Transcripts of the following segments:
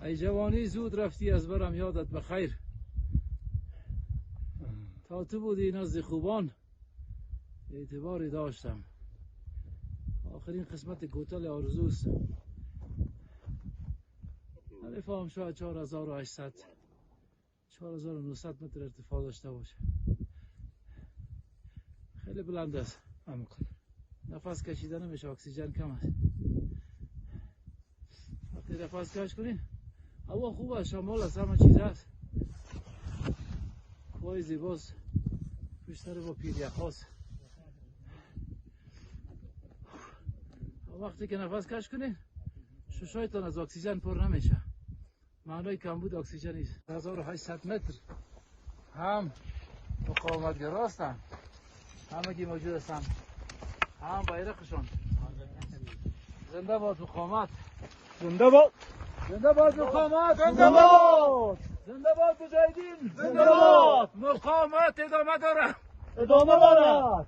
ای جوانی زود رفتی از برم یادت بخیر، تا تو بودی نزد خوبان اعتباری داشتم. آخرین قسمت کوتل آرزوست. نمیفهم شاید 4800 4900 متر ارتفاع داشته باشه. خیلی بلند است. نفس کشیدن نمیشه، اکسیژن کم است. وقتی نفس کش کنین هوا خوب است، شمال است، همه چیز هست. کوه زیباست، پشت سر با پیریخاست. وقتی که نفس کش کنین ششایتان از اکسیژن پر نمیشه، معنای کمبود اکسیژن است. 1800 متر هم مقاومتگرا هستند، همگی موجود هستند، هم بیرقشان. زنده باد مقاومت، زنده باد، زنده باد مقاومت، زنده باد، زنده باد مجاهدین، زنده باد. مقاومت ادامه داره، ادامه داره.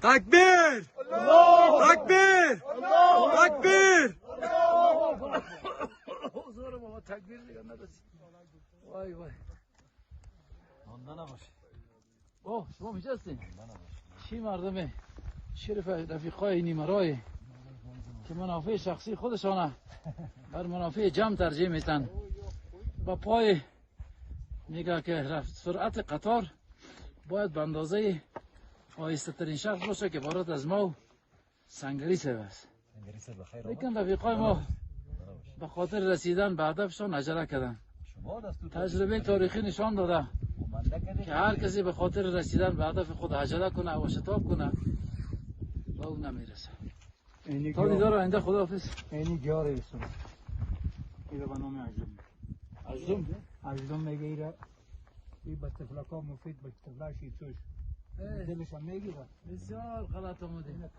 تکبیر، الله تکبیر، الله تکبیر. زور بابا تکبیر دیگه نرسید. وای وای. مانده نباشه. اوه شما میجستین؟ چی مردمه شرف رفیقای نیمرای که منافع شخصی خودشانه بر منافع جمع ترجیح میتن. با پای میگه که رفت سرعت قطار باید به اندازه آهسته ترین شخص باشه که عبارت از ما و سنگری صاحب است. لیکن رفیقای ما به خاطر رسیدن به هدفشان عجله کردن. تجربه تاریخی نشان داده که هر کسی به خاطر رسیدن به هدف خود عجله کنه و شتاب کنه به او نمیرسه. تا دیدار آینده، خداحافظ. اینی گیاره ایستون ایره به نام اجدم. اجدم؟ اجدم میگه ایره ای به طفلکا مفید، به طفلش ایتوش دلش هم میگیره. بسیار غلط آمده.